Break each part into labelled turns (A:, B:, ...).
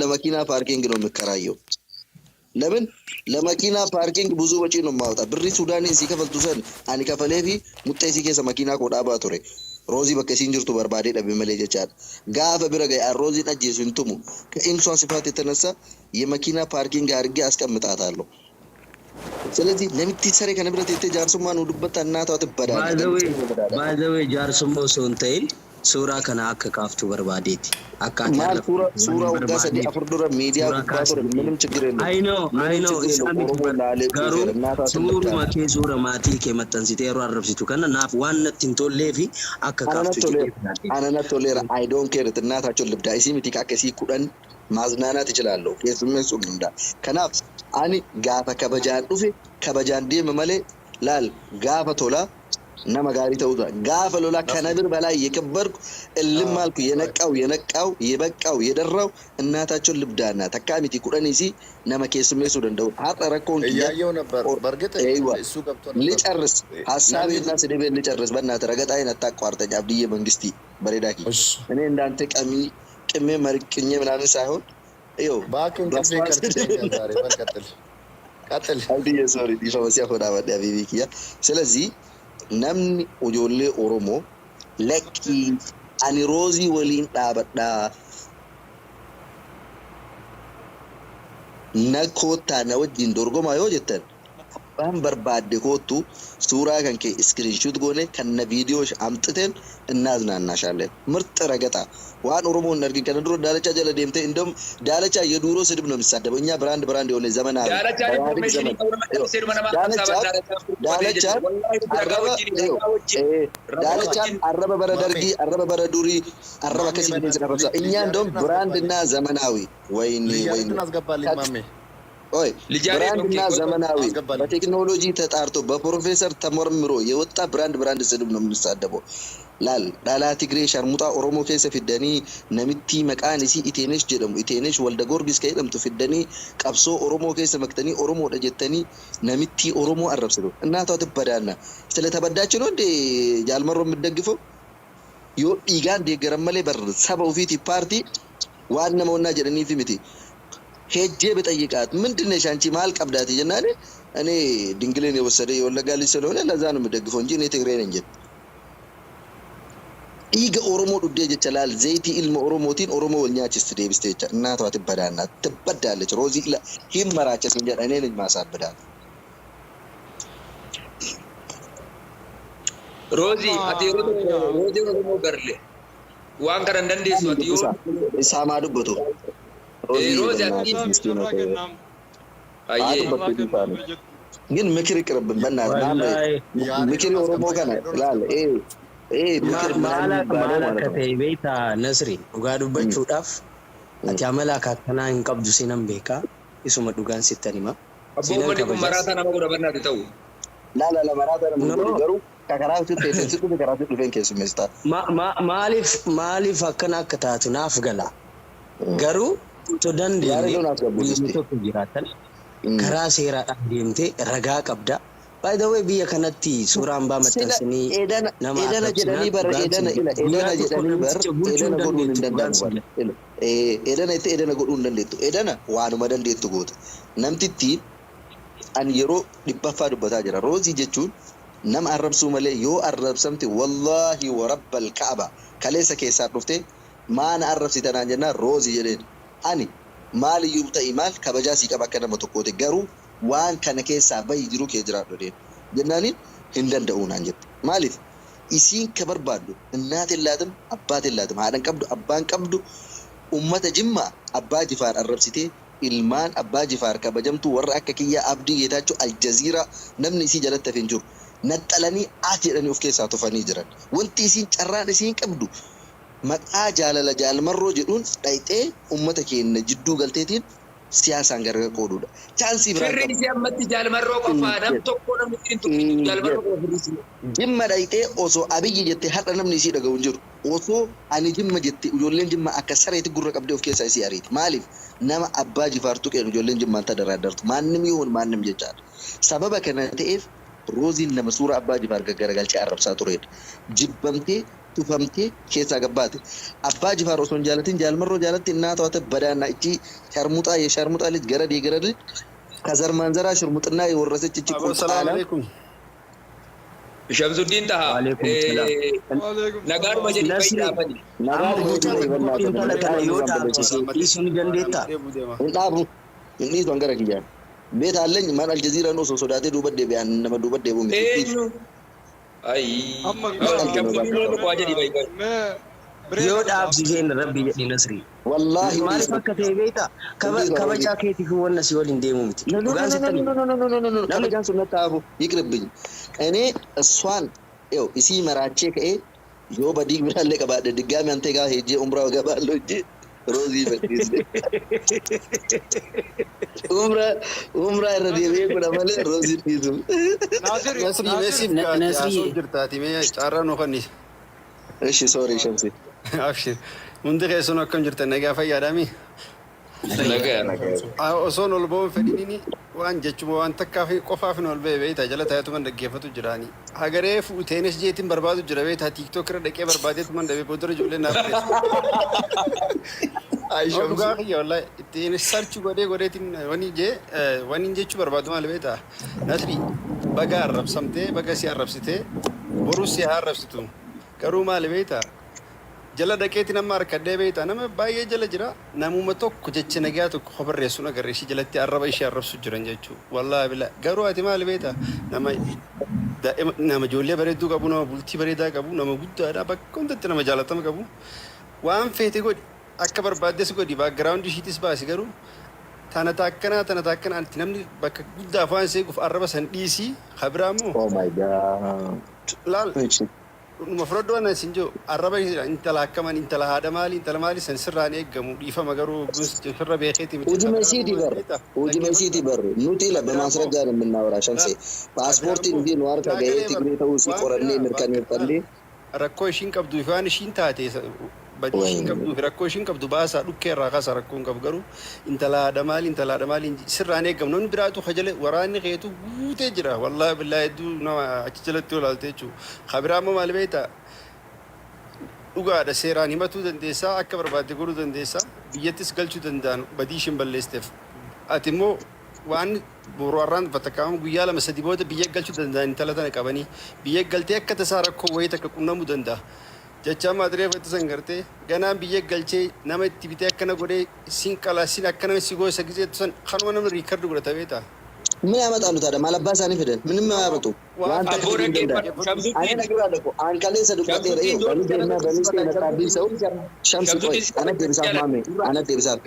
A: ለመኪና parking ነው የምከራየው። ለምን ለመኪና parking ብዙ ወጪ ነው የማወጣ። Birrii Sudaanii isii kafaltu san ani kafaleefi muxxee isii keessa makiinaa koo dhaabaa ture. Roozii bakka isiin jirtu barbaadee dhabe malee jechaadha. Gaafa bira ga'e an Rooziin ajjeesu hin tumu. ከኢንሷ ስፋት የተነሳ የመኪና parking አድርጌ አስቀምጣታለሁ። ስለዚህ namitti saree kana bira teettee jaarsummaa nu dubbatta እናቷ ትበዳለህ።
B: By the way, by the way, jaarsummaa osoo hin ta'in suuraa kana akka kaaftu barbaadeeti. Akka ati
A: maal
B: har'a
A: suura
B: waan
A: suuraa waggaa sadii
B: barbaadeef
A: afur dura miidiyaa
B: suuraa
A: gubbaa ture
B: kaasitee.
A: ምንም ችግር የለውም።
B: I know, I
A: ምንም
B: know,
A: ችግር
B: isa
A: የለውም።
B: miti
A: ኦሮሞ
B: bar
A: laalee
B: garuu
A: quufeera እናቷ
B: suuruma
A: ትበዳለህ።
B: kee suura maatii kee maxxansitee yeroo arrabsitu kana naaf waan natti hin tollee fi akka
A: Ana
B: kaaftu
A: natti
B: jedhee
A: toleera.
B: filadheeti.
A: Ana natti toleera. I don't care. እናታቸውን ልብዳ isii miti akka isii 10 ማዝናናት እችላለሁ. Keessummeessuu danda'a. Kanaaf ani gaafa kabajaan dhufe kabajaan deema malee laal gaafa tolaa nama gaarii ta'uudha. Gaafa lolaa ከነብር በላይ የከበርኩ እልም አልኩ የነቃው የነቃው የበቃው የደራው እናታቸውን ልብዳና takkaa miti 10 isii nama keessummeessuu danda'u. Har'a rakkoon kiyya
C: እያየው ነበር። በእርግጥ
A: አይዋ
C: እሱ ገብቶ ነበር።
A: ልጨርስ ሀሳቤና
C: namni
A: ስድቤን ልጨርስ። በእናትህ ረገጣዬን አታቋርጠኝ። አብድዬ መንግስቲ በሬዳኪ
C: እሺ
A: እኔ እንዳንተ ቀሚ ቅሜ መርቅኜ ምናምን ሳይሆን ይኸው
C: እባክህ እንቅልፌ
A: በአስፋልት
C: ከርችቶኛል ዛሬ። በል ቀጥል ቀጥል።
A: አብድዬ sorry dhiifama si afoo dhaabadhe habiibii kiyya. ስለዚህ namni ijoollee Oromoo lakkii ani Roozii waliin dhaabadhaa na koottaa na wajjin dorgomaa yoo jettan abbaan barbaadde koottu suuraa kan kee screenshot goone kan na viidiyoo አምጥተን እናዝናናሻለን። ምርጥ ረገጣ waan ኦሮሞ hin argin kana dura daalacha jala deemtee እንደውም ዳለቻ የዱሮ ስድብ ነው የሚሳደበው። እኛ brand brand የሆነ ዘመናዊ
D: Daalachaan
A: በኢህአዴግ
D: information
A: ዘመን
D: qabu nama
A: ይኸው
D: callisee dhuma nama
A: ዳለቻ
D: arrabsaa daalachaan furmatee
A: ዳለቻ
D: jechuudha. Wallaahi ragaa
A: arraba
D: wajjin
A: ይኸው
D: ragaa wajjin
A: እ
D: ragaa
A: ዳለቻን
D: wajjin
A: arraba bara
C: ማሜ
A: ደርጊ arraba bara durii arraba
C: ማሜ
A: akkasii bineensa
C: በእናትህ
A: arrabsa እኛ እንደውም
C: ልጅ ያሬድን
A: brand
C: አስገባልኝ።
A: እና ዘመናዊ ወይኔ
C: ልጅ
A: ወይኔ
C: ያሬድን አስገባልኝ ማሜ
A: ኦይ
D: ልጅ ያሬድ
A: brand
D: okay
A: እና
D: ቆይ ቆይ
A: ዘመናዊ
C: አስገባልኝ።
A: በቴክኖሎጂ ተጣርቶ በፕሮፌሰር ተመርምሮ የወጣ brand brand ስድብ ነው የምንሳደበው። Laal dhalaa Tigree sharmuxaa Oromoo keessa fiddanii namittii maqaan isii Iteenesh jedhamu Iteenesh Walda Gorgis kan jedhamtu fiddanii qabsoo Oromoo keessa maktanii Oromoodha jettanii namittii Oromoo arrabsitu. እናቷ ትበዳና ስለተበዳች ነው እንዴ ጃልመሮ የምትደግፈው? Yoo dhiigaan deeggaran malee bar saba ofiitiif paartii waan nama onnaa jedhaniif miti. ሄጄ ብጠይቃት ምንድን ነሽ አንቺ መሀል ቀብዳት jennaan እኔ ድንግልን የወሰደ የወለጋ ልጅ ስለሆነ ለዛ ነው የምደግፈው እንጂ እኔ ትግሬ ነኝ jette. Dhiiga Oromoo dhuddee jecha laal zayitii ilma Oromootiin Oromoo wal nyaachisti deebiste jecha እናቷ ትበዳና ትበዳለች። ሮዚ hin maraachasin jedha እኔ ነኝ ማሳብዳት።
D: Roozii
E: Amma
D: ati yeroo tokko
E: egaa
D: Roozii Oromoo garle waan kana hin dandeessu ati yoo
A: Dubbisa isaa dubbatu ሮዚ
D: Roozii ati
A: በእናትህ
E: Isaa
A: ምስኪን
E: carraa kennaam.
D: ayyee
A: dubbatu
E: Carraa
A: dhiifaani
E: kennaam jettu.
A: ግን ምክር ይቅርብን በእናትህ ማሜ።
B: Wallaahi
A: ምክር
C: ያሬድን
A: የኦሮሞ
C: አስገባ።
A: ከነ
C: ያሬድን
A: ላል
C: አስገባ።
A: ምክር
B: maal
A: ምናምን
B: akka
A: የሚባለው
B: maal
A: ማለት
B: akka
A: ነው።
B: ta'e beektaa Nasri dhugaa dubbachuudhaaf ati amala akka akkanaa hin qabdu sinan beekaa isuma dhugaan sittan hima
D: abboo
B: sinan
D: uummanni kun
B: kabajas.
D: maraataa nama godha barnaati ta'u.
A: ላላ ለመራታ ነው
B: No
A: ገሩ ከከራሱ ቴቴ ከራሱ ዱፌን keessummeessita.
B: Maaliif maaliif akkana akka taatu naaf gala garuu otoo dandeenye
A: Yaaridoon asgabbu
B: biyyi
A: jisti.
B: tokko jiraatan karaa seeraadhaan deemtee ragaa qabda. By the way biyya kanatti suuraa hambaa
A: Sila
B: maxxansanii
A: edana
B: nama
A: edana jedhanii
B: arrabsinaan
A: bar
B: dhugaan
A: edana
B: sin
A: ila
B: jedha. Guyyaa
A: edana
B: tokko
A: jedhanii bar
B: namticha bulchuu
A: edana
B: hin
A: godhuun hin
B: dandeettu dhugaan
A: danda'amu
B: sin
A: bar
B: jedha.
A: ila edana itti edana godhuu hin dandeettu edana waanuma dandeettu goota namtittiin ani yeroo 100ffaa dubbataa jira. Roozii jechuun nama arrabsuu malee yoo arrabsamte wallaahi warabbal ka'aba kaleessa keessaa dhufte maana arrabsite naan jennaan Roozii jedheen ani maaliyyuu ta'i maal kabajaa sii qaba akka nama tokkooti garuu waan kana keessaa bahi jiru kee jiraadhu jedheen jennaaniin hin danda'u naan jette. Maaliif isiin ka barbaaddu እናት የላትም አባት የላትም haadha hin qabdu abbaan qabdu ummata Jimmaa Abbaa Jifaar arrabsitee ilmaan Abbaa Jifaar kabajamtuu warra akka kiyyaa Abdii Geetaachoo Aljaziiraa namni isii jalatti hafe hin jiru. Naxxalanii as jedhanii of keessaa tufanii jiran. Wanti isiin carraan isiin qabdu maqaa jaalala jaalmarroo jedhuun dhayxee ummata keenya jidduu galteetiin siyaasaan gargar qooduudha. Chaansii biraan
D: Firri
A: qabdu.
D: isii ammatti jaalmarroo qofaa nam tokko namni ittiin tuqin jaalmarroo qofa firri isii.
A: Jimma dhayxee osoo Abiyyi jettee har'a namni isii dhaga'u hin jiru. Osoo ani Jimma jette ijoolleen Jimma akka sareetti gurra qabdee of keessaa isii ariiti. Maaliif nama Abbaa Jifaar tuqeen ijoolleen Jimmaan tadaraaddartu. Maannim yoon maannim jechaadha. Sababa kana ta'eef Rooziin nama suuraa Abbaa Jifaar gaggaragalchee arrabsaa turedha. Jibbamtee Tufamtee keessaa gabbaate. Abbaa Jifaar osoo hin jaalatin Jaalmarroo jaalatti innaa to'ate badaanna ichi sharmuxaa የሸርሙጣ ልጅ ገረድ የገረድ ልጅ ከዘር ማንዘራ ሽርሙጥና የወረሰች እቺ
E: Abo salaam
A: ቁልጣላ
E: alaikum.
D: Shamsuddin Taha.
B: Waalaikum salaam.
D: Nagaadhuma jedhi
B: Nasri.
D: fayyadaafani.
B: Amma guutummaa intala kana yoo dhaabsise dhiisuu ni dandeettaa?
A: Hin dhaabu, hin dhiisu hangara kiyyaan. Beeta alleኝ maan Aljaziiraan osoo sodaatee duuba deebi'an nama duuba deebi'u miti.
D: Eenyu? Ayi.
F: Amma
D: Shamsuddin tokko waa jedhi baay'ee.
B: Yoo dhaabsiseen rabbi jedhi Nasri.
A: Wallaahi.
B: Maaliif akka ta'e beektaa? Kabajaa keetiif wanna si waliin deemu miti. Dhugaan sitti hima.
A: Kabajaan sun natti hafu ይቅርብኝ። እኔ እሷን ይኸው isii maraachee ka'ee yoo badii biraallee qabaadhe ድጋሚ አንተ ጋር ሄጄ ኡምራ እገባለሁ እንጂ ሮዚ ፈዲስ ኡምራ ኡምራ irra deebi'ee godha malee Roozii dhiisu.
F: Naasir
E: Nasrii mee siif gaati
B: Nasrii.
E: haasoo jirtaati mee carraa nu kenni.
A: እሺ sorry ሸምሴ።
E: Abshir. Hundi keessanuu akkam jirtan, nagaa fayyaadhaami?
D: Nagaa nagaa.
E: Osoon ol ba'uun fedhiniini waan jechuma waan takkaa fi qofaaf hin ol ba'e beektaa jala taa'eetuman dhaggeeffatu jiraani. Hagaree fuuteenis jeetiin barbaadu jira beektaa TikTok irra dhaqee barbaadeetuman dhabee boodara ijoollee naaf barreesse.
C: Ay,
E: Dhugaa
C: Shamsu.
E: kiyya wallahi ittiin search godhee godheetiin wani jee wani jechuu barbaadu maal beektaa? Nasri, baga arrabsamtee, baga si arrabsitee, boruu si haa arrabsitu. Garuu maal beektaa? Jala dhaqeetiin amma harkadhee beektaa nama baay'ee jala jira, namuma tokko jecha nagaa tokko barreessuun agarre ishii jalatti arraba ishee arrabsu jiran jechuudha. Wallaahi bilaa garuu ati maal beektaa, nama daa'ima, nama ijoollee bareedduu qabu, nama bultii bareedaa qabu, nama guddaadha, bakka hundatti nama jaalatama qabu. Waan feete godhi, akka barbaaddes godhi, background ishiitis baasi, garuu tana taakkanaa tana taakkanaa ati namni bakka guddaaf waan seequuf arraba san dhiisii kabiraa immoo
A: Oh my God.
E: Laal, dhuma fudhadhu waan isin jiru arraba intala akkaman intala haadha maali intala maali san sirraan eeggamu dhiifama garuu sirra beekeeti miti.
A: Ujuma isiiti bar, ujuma isiiti bar. Nuti ila በማስረጃ ነው የምናወራ ሸምሴ። Paaspoortiin isii nu harka ga'ee Tigree ta'uu isii qorannee mirkaneeffannee.
E: Rakkoo ishiin qabduu fi waan ishiin taate, badii ishiin qabduu fi rakkoo ishiin qabdu baasaa, dhukkee irraa kaasaa, rakkoo hin qabu. Garuu intala haadha maali intala haadha maali sirraan eeggamu. Namni biraatu kajale waraanni keetu guutee jira, wallaahi billaahi hedduu nama achi jalatti olaalte jechuudha. Kabiraa immoo maal beektaa, dhugaadha, seeraan himatuu dandeessaa, akka barbaadde godhuu dandeessaa, biyyattis galchuu danda'an badii ishiin balleesteef. Ati immoo waan boru har'aan fatakkaama guyyaa 2-3 booda biyya galchuu danda'an intala tana qabanii biyya galtee akka tasaa rakkoo wayii takka qunnamuu danda'a. Jecha amma adiree fattisan gartee ganaan biyya galchee nama itti bitee akkana godhee sin qalaa sin akkana si goosa gizeetu san kanuma namni record godhata beektaa.
A: ምን ያመጣሉ ታዲያ? ማለባ isaanii fidan ምንም አያመጡም። waan takka
D: Abboo
A: fiduu hin danda'an.
D: dhaggeeffadhu.
A: Ani
D: Shamsuddin.
A: ነግሬሃለሁ እኮ አንከሌ ሰዱበቴ ረኤ በሚዜና በሚስቴ መጣብኝ ሰው ሸምስ ቆይ ana deebisaaf maame ana deebisaaf.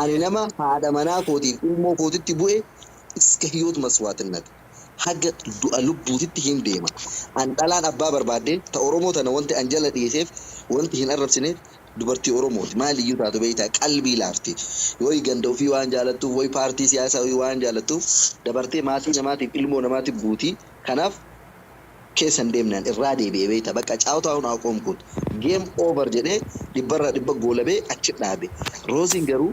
A: Ani nama haadha manaa kootiif ilmoo kootitti bu'e እስከ ህይወት መስዋዕትነት haga du'a lubbuutitti hin deema. An dhalaan abbaa barbaadde ta Oromoo tana wanti an jala dhiiseef wanti hin arrabsineef dubartii Oromooti. Maaliyyuu taatu beektaa qalbii laafti. Woy ganda ofii waan jaalattuuf, woy paartii siyaasaa ofii waan jaalattuuf dabartee maatii namaatiif ilmoo namaatiif buutii. Kanaaf keessa hin deemnaan irraa deebi'ee beektaa bakka caawtaa'uun haa qoomkuut. Game over jedhee dhibbarraa dhibba goolabee achi dhaabe. Rooziin garuu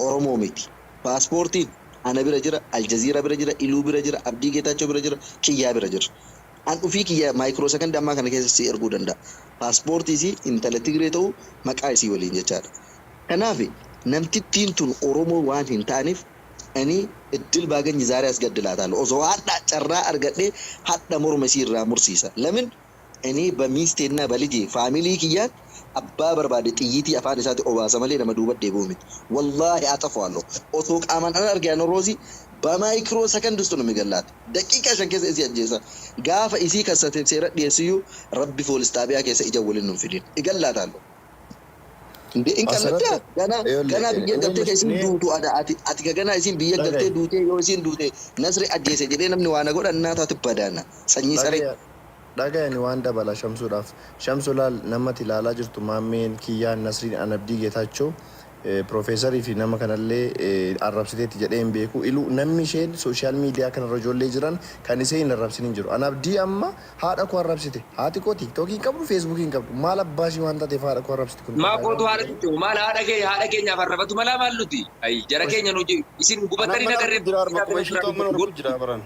A: Oromoo miti. Paaspoortiin ana bira jira, Aljaziiraa bira jira, Iluu bira jira, Abdii Geetaachoo bira jira, Kiyyaa bira jira. An ufii kiyya micro second ammaa kana keessa si erguu danda'a. Paaspoortii isii intala Tigree ta'uu maqaa isii waliin jechaadha. Kanaaf namtittiin tun Oromoo waan hin taaneef ani እድል ባገኝ ዛሬ አስገድላታለሁ። Osoo hadha carraa argadhee hadha morma isii irraa mursiisa. ለምን እኔ በሚስቴና በልጄ family kiyyaan abbaa barbaade xiyyiitii afaan isaatti obaasa malee nama duuba deebi'u miti. Wallaahi አጠፋዋለሁ። Osoo qaamaan ana arge ano Roozii በ micro second ውስጥ ነው የሚገላት። Daqiiqaa 5 keessa isii ajjeesa. Gaafa isii kassate seera dhiyeessiyyuu rabbi poolis xaabiyaa keessa ija waliin nun fidin. Igallaataallu. እንዴ inqalladdaa ganaa ganaa biyya galtee ka isin duutu ati ka ganaa isin biyya galtee duutee yoo isin duute Nasri ajjeese jedhee namni waa na godhan naa taatu badaana sanyii saree.
C: Dhaga'ani waan dabala Shamsuudhaaf. Shamsu, laal, namatti ilaalaa jirtu maammeen kiyyaan Nasriin Anabdii Geetaachoo piroofeesarii fi nama kanallee arrabsiteetti jedhee hin beeku. Iluu namni isheen social media kanarra ijoollee jiran kan ishee hin arrabsin hin jiru. Anabdii amma haadha koo arrabsite. Haati koo TikTokii hin qabdu, Facebookii hin qabdu. Maal abbaa ishii waan taateef haadha koo arrabsite kun?
D: Maa kootu haadha sitti maal haadha keenya haadha keenyaaf arrabatu malaa maal nuti? Ayi jara keenya nu isin gubattanii nagarree.
E: Jira harma kuma ishii ta'u mana jira baran.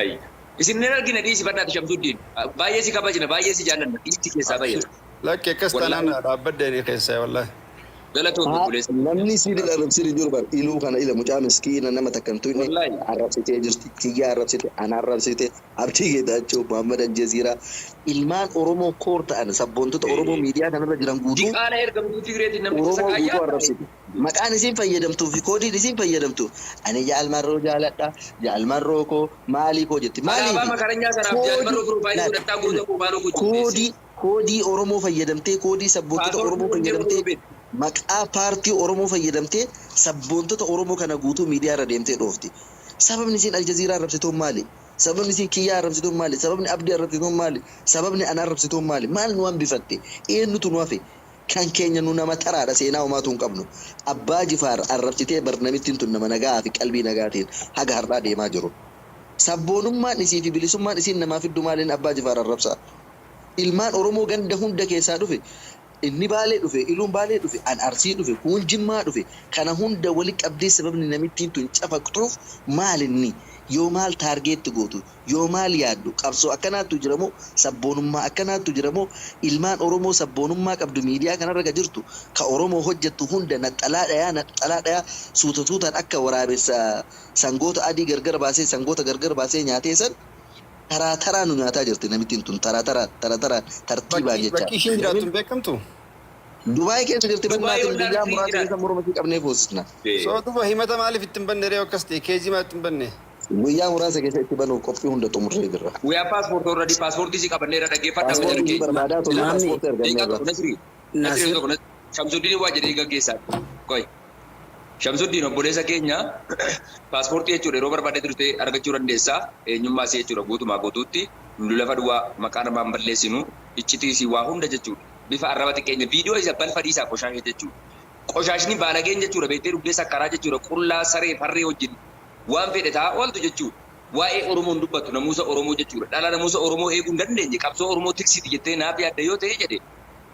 D: Ayi. Isin hin argine dhiisi badhaati Shamsuddiin. Baay'ee si kabajna, baay'ee si jaallanna. Dhiisi keessaa bayyata.
E: Lakki akkas
D: Wallaahi.
E: taanaan dhaabbadde keessaa wallaahi.
D: Galatoon obboleessa.
A: Namni si arrabsee jiru bar iluu kana ila mucaa miskiina nama takka hin tuqne
D: Wallaahi.
A: arrabsitee jirti. Kiyya arrabsite, ana arrabsite, Abdii Geetaachoo, Muhammad Aljaziiraa, ilmaan Oromoo koor ta'an sabboontota Oromoo miidiyaa kanarra jiran guutuu
D: Diqaala ergamtuu Tigreetiin namticha
A: Oromoo guutuu
D: saqaayyaa.
A: arrabsite. Maqaan isiin fayyadamtuu fi koodiin isiin fayyadamtu ani jaalmarroo jaaladha, jaalmarroo koo maalii koo jetti.
D: Alaabaa
A: Maaliifi?
D: makaranyaa sanaaf
A: Koodii
D: jaalmarroo piroofaayilii godhattaa goota koo maaloo gochuuf teesse.
A: Koodii Oromoo fayyadamtee, koodii sabboontota
D: Paaspoortii
A: Oromoo
D: hojii
A: fayyadamtee,
D: godhuu
A: maqaa paartii Oromoo fayyadamtee sabboontota Oromoo kana guutuu miidiyaa irra deemtee dhoofti. Sababni isiin Aljaziiraa arrabsituun maali? Sababni isiin Kiyyaa arrabsituun maali? Sababni Abdii arrabsituun maali? Sababni ana arrabsituun maali? Maal nu hambifatte? Eenyutu nu hafe? Kan keenya nu nama taraadha, seenaa homaatu hin qabnu. Abbaa Jifaar arrabsitee bar namittiin tun nama nagaa fi qalbii nagaatiin haga har'aa deemaa jiru. Sabboonummaan isii fi bilisummaan isiin namaa fiddu maaliin Abbaa Jifaar arrabsaa? Ilmaan Oromoo ganda hunda keessaa dhufe, inni Baalee dhufe, iluun Baalee dhufe, an Arsii dhufe, kuun Jimmaa dhufe, kana hunda wali qabdee sababni namittiin tun cafaqxuuf maalinni? Yoo maal target gootu, yoo maal yaaddu, qabsoo akkanaattu jira moo, sabboonummaa akkanaattu jira moo, ilmaan Oromoo sabboonummaa qabdu miidiyaa kanarra ka jirtu, ka Oromoo hojjettu hunda naxxalaa dhayaa, naxxalaa dhayaa, suuta suutaan akka waraabessa sangoota adii gargar baasee, sangoota gargar baasee nyaatee san taraa taraa nu nyaataa jirti namittiin tun, taraa taraan, taraa taraan, tartiibaan
E: Bakki
A: jecha.
E: bakki ishiin jiraattu hin beekamtu?
A: Dubaay keessa jirti.
D: Dubaay
A: bannaatiin
D: ollaan
A: guyyaa
D: isii
A: muraasa
D: jiraatti.
A: keessa morma isii qabnee foosisna.
E: Soo duba himata maaliif itti hin banne ree akkas ta'e keezii maal itti hin banne?
A: Guyyaa muraasa keessa itti banuuf qophii hunda xumurree jirra.
D: We are passport already. Paaspoortii si qabanneera, dhaggeeffadha.
A: Paaspoortii
D: Majarkee.
A: barbaadaa turre,
B: Maamni.
A: paaspoortii
D: Deeqaa
A: arganneerra.
D: tokko Nasrii. Nasrii
B: Nasir
D: tokko Shamsuddin waa jedhee gaggeessaa. Qoy. Shamsuddin obboleessa keenya, paaspoortii jechuudha yeroo barbaadde turte argachuu dandeessaa. Eenyummaa isii jechuudha guutumaa guutuutti. Nu lafa duwwaa maqaa namaan balleessinu, iccitii isii waa hunda jechuudha. Bifa arraba xiqqeenya viidiyoo isa balfa dhiisaa, qoshaasha jechuudha. Qoshaashni baalageen jechuudha beektee dhugdee sakkaraa jechuudha, qullaa saree farree wajjin waan fedhe taa'aa ooltu jechuudha. Waa'ee Oromoon dubbatu, namuusa Oromoo jechuudha. Dhala namuusa Oromoo eeguu hin dandeenye, qabsoo Oromoo tiksiti jettee naaf yaadda yoo ta'e jedhe,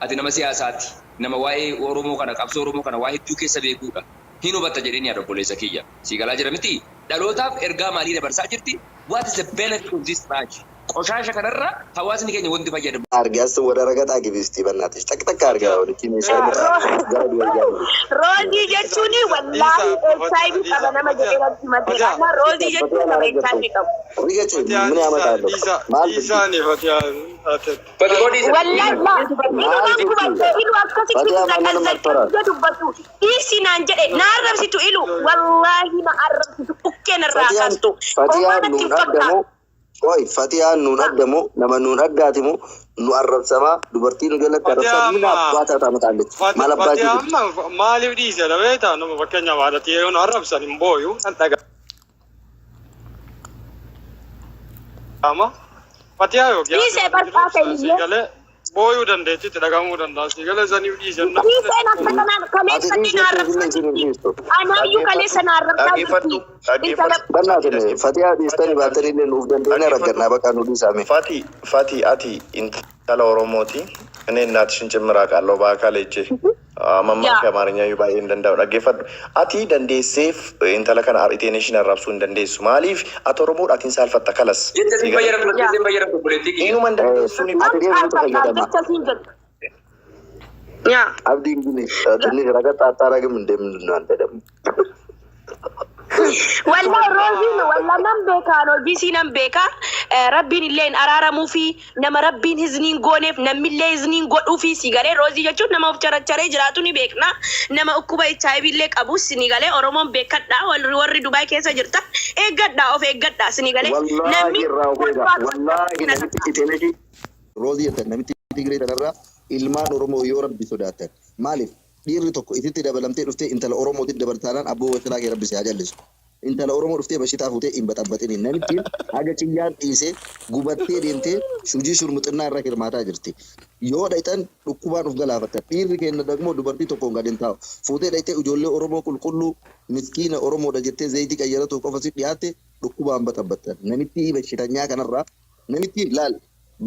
D: ati nama siyaasaati. Nama waa'ee Oromoo kana, qabsoo Oromoo kana waa hedduu keessa beekuudha. Hin hubatta jedheen yaada, obboleessa kiyya. Sii galaa jira miti? Dhalootaaf ergaa maalii dabarsaa jirti? What is the benefit of this trash? Qoshaasha kanarra hawaasni keenya wanti fayyadamu.
A: አርጋስ ወደ ረገጣ ግቢ እስቲ በእናትሽ ጠቅጠቅ አርጋ ወደ gara duwwaa.
F: Roozii jechuun wallaahi HIV qaba nama jedhee natti himateera. Amma roozii jechuun nama HIV qabu.
A: ሪገጭ ምን ያመጣል? maal?
F: Wallaahi ilu nan gubatte, ilu akkasitti zaqazzaqee dubbatu dhiisi naan jedhe, na arrabsitu, ilu wallaahi na arrabsitu, dhukkee narraa kaastu.
A: Fatiyaan
F: Homaa natti
A: nuun
F: hin fakkaatu.
A: addamoo, qoy, Fatiyaan nuun addamoo, nama nuun addaatimoo nu arrabsamaa, dubartii nu jalatti arrabsaa ምን አባታ ታመጣለች? maal abbaa
G: Fatiha
A: jirti?
G: amma maaliif dhiise beektaa? Nama fakkeenyaaf haadha yoo nu arrabsan hin booyu, nan dhaga'ama. Fatiha yookiin
F: Dhiisee bal'aa ta'e iyyee.
G: Siigalee booyuu dandeettitti dhagamuu danda'a. Siigalee saniif dhiise.
F: Dhiiseen akka kanaan kaleessatti na arrabsaa jirti. Anaayyuu kaleessa na arrabsaa jirti. Intala
A: በእናትህ Fatiyaa dhiistanii baatanii illee nuuf dandeenye rakkannaa bakka nu dhiisame.
C: Fati, Fati, ati intala Oromooti. እኔ እናትሽን ጭምር አውቃለሁ በአካል ሄጄ መማር ከአማርኛ baay'ee hin danda'u, dhaggeeffadhu. Ati dandeesseef intala kana iteenishin arrabsuu hin dandeessu. Maaliif? Ati Oromoodha, atiin saalfatta kalas.
D: Jecha siin fayyadamtu, jecha siin fayyadamtu, obboleettii kiyya.
C: Inuma hin dandeessu ni
A: Ati deemtu fayyadama.
F: Jecha siin jedhu. Yaa.
A: አብዲ እንግዲህ ትንሽ ረገጥ አታረግም እንደምንድን ነው አንተ ደግሞ?
F: Wallahi rooziin walla nan beekaa, hojii sii nan beekaa. Rabbiin illee hin araaramuu fi nama rabbiin hizniin gooneef namnillee hizniin godhuu fi si galee, roozii jechuun nama of caracharee jiraatu ni beekna. Nama dhukkuba HIV illee qabus ni galee, Oromoon beekadha, warri Dubaay keessa jirtan eeggadha, of eeggadha, si ni galee.
A: Wallaahi irraa of eega. Wallaahi namitti iteeneshi roozii jettan, namitti Tigree tanarraa ilmaan Oromoo yoo rabbi sodaatan, maaliif dhiirri tokko isitti dabalamtee dhuftee intala Oromootiin dabaltaanaan abboo wasilaa kee rabbi si haa jallisu. Intala Oromoo dhuftee bashitaa fuutee hin baxabbaxini. Namittiin haga ciyyaan dhiisee gubattee deemtee hojii shurmuxinnaa irra hirmaataa jirti. Yoo dhayxan dhukkubaan of galaafattan. Dhiirri keenya dagmoo dubartii tokkoon gad hin taa'u. Fuutee dhayxee ijoollee Oromoo qulqulluu miskiina Oromoodha jettee zayitii qayyaratu qofa si dhiyaatte dhukkubaan baxabbattan. Namitti bashitanyaa kanarraa, namittiin laal,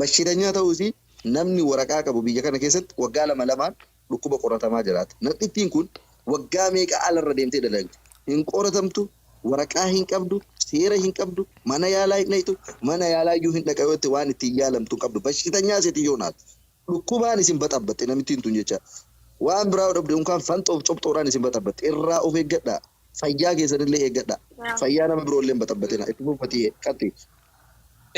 A: bashitanyaa ta'uu isii namni waraqaa qabu biyya kana keessatti waggaa lama lamaan dhukkuba qoratamaa jiraata. Namittiin kun waggaa meeqa alarra deemtee dalagdi. Hin qoratamtu. Waraqaa hin qabdu, seera hin qabdu, mana yaalaa hin dhayxu, mana yaalaa iyyuu hin dhaqa yoo jette waan ittiin yaalamtu hin qabdu. Bashitanyaa setiyyoo naat. Dhukkubaan isin baxabbaxxe namittiin tun jecha. Waan biraa yoo dhabde unkaan fanxoof copxoodhaan isin baxabbaxxe. Irraa of eeggadhaa. Fayyaa keessanillee eeggadhaa. Fayyaa nama biroollee hin baxabbaxinaa. Itti fufi Fatiyee. Qaxxi.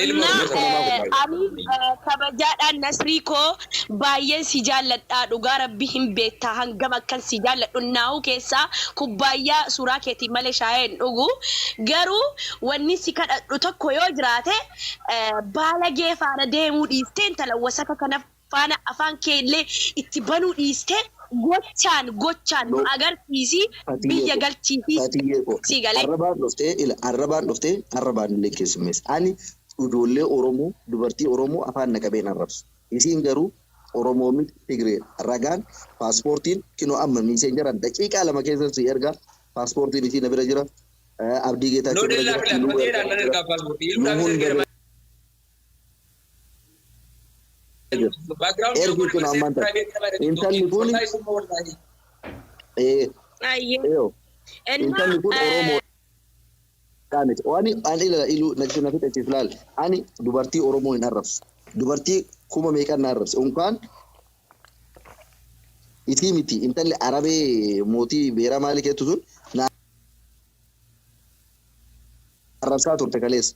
D: Ilma
F: Na
D: Oromoo
A: Namaa kun
F: ani kabajaadhaan Nasrii koo baay'een si jaalladha dhugaa rabbi hin beekta hangam akkan si jaalladhu naahuu keessaa kubbaayyaa suuraa keetiin malee shaayee hin dhugu garuu wanni si kadhadhu tokko yoo jiraate baalagee faana deemuu dhiistee intala wasaka kana faana afaan kee illee itti banuu dhiistee gochaan gochaan nu
A: No.
F: agarsiisi
A: Fatiyyee
F: biyya
A: koo.
F: galchiisi
A: Fatiyyee koo.
F: sii galee.
A: Arrabaan dhuftee ila arrabaan dhuftee arrabaan illee keessummeessa. Ani ijoollee Oromoo dubartii Oromoo afaan na qabeen arrabsu. Isiin garuu Oromoo miti Tigree ragaan paaspoortiin kinoo amma miiseenjaraan daqiiqaa 2 keessa si erga paaspoortiin isii na bira jira. Abdii
D: No
A: Geetaachoo bira
D: dellaa
A: jira.
D: filaat
A: Iluu
D: fatiyeedhaan
A: ergaa
D: nan
A: jira.
D: ergaa paaspoortii
A: Nu
D: iluudhaafis
A: hunda
D: ergeera
A: bira jira.
D: background yoo
A: Ergi
D: godhe
A: kun
D: malee
A: ammaan tana.
D: private nama erga
A: Intalli
D: TikTokiin
A: kun
D: wallahi summa wallahi.
A: ee
F: Ayyee.
A: eeyo
F: Innaa
A: intalli kun Oromoo dhaa miti. Ani ani ila ilu na na fixachiif laal. Ani dubartii Oromoo hin arrabsu. Dubartii kuma meeqan na arrabse. Unkaan isii miti intalli Arabee mootii beeraa maali keettu sun na arrabsaa turte kaleessa.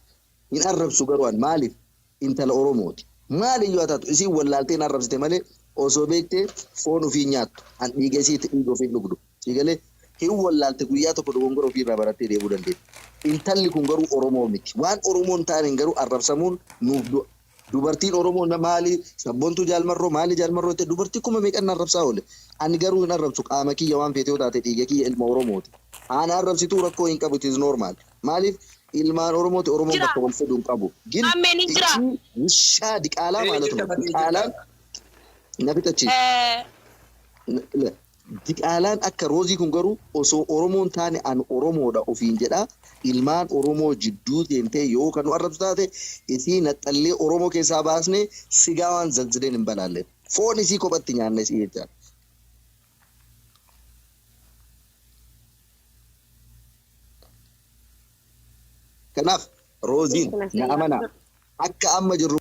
A: Hin arrabsu garuu an maaliif intala Oromooti. Maaliyyuu haa taatu isiin wallaaltee na arrabsite malee osoo beektee foon ofii hin nyaattu. An dhiiga isiiti dhiiga ofii hin dhugdu. Sii galee? Hin wallaalte guyyaa tokko dogongora ofii irraa barattee deebi'uu dandeetti. Intalli kun garuu Oromoo miti. Waan Oromoo hin taaneen garuu arrabsamuun nuuf du'a. Dubartiin Oromoo na maali sabbontuu Jaal Marroo maali Jaal Marroo jettee dubartii kuma meeqan na arrabsaa oole. Ani garuu hin arrabsu qaama kiyya waan feete yoo taate dhiiga kiyya ilma Oromooti. Haa na arrabsituu rakkoo hin qabu it is normal. Maaliif ilmaan Oromooti Oromoon
F: Jira.
A: bakka wal fidu hin qabu. Gin
F: Ammeen hin jira.
A: ichii wushaa diqaalaa
D: Ee
A: maalatu
D: jirta fatee jirta.
A: diqaalaan na fixachiisi. Diqaalaan akka Roozii kun garuu osoo Oromoo hin taane an Oromoodha ofiin jedhaa ilmaan Oromoo jidduu seentee yoo kan nu arrabsu taate isii naxxallee Oromoo keessaa baasnee sigaawaan zalzileen hin balaalleen. Foon isii kophatti nyaanna isii jechaadha. Kanaaf Rooziin na amanaa akka amma jirru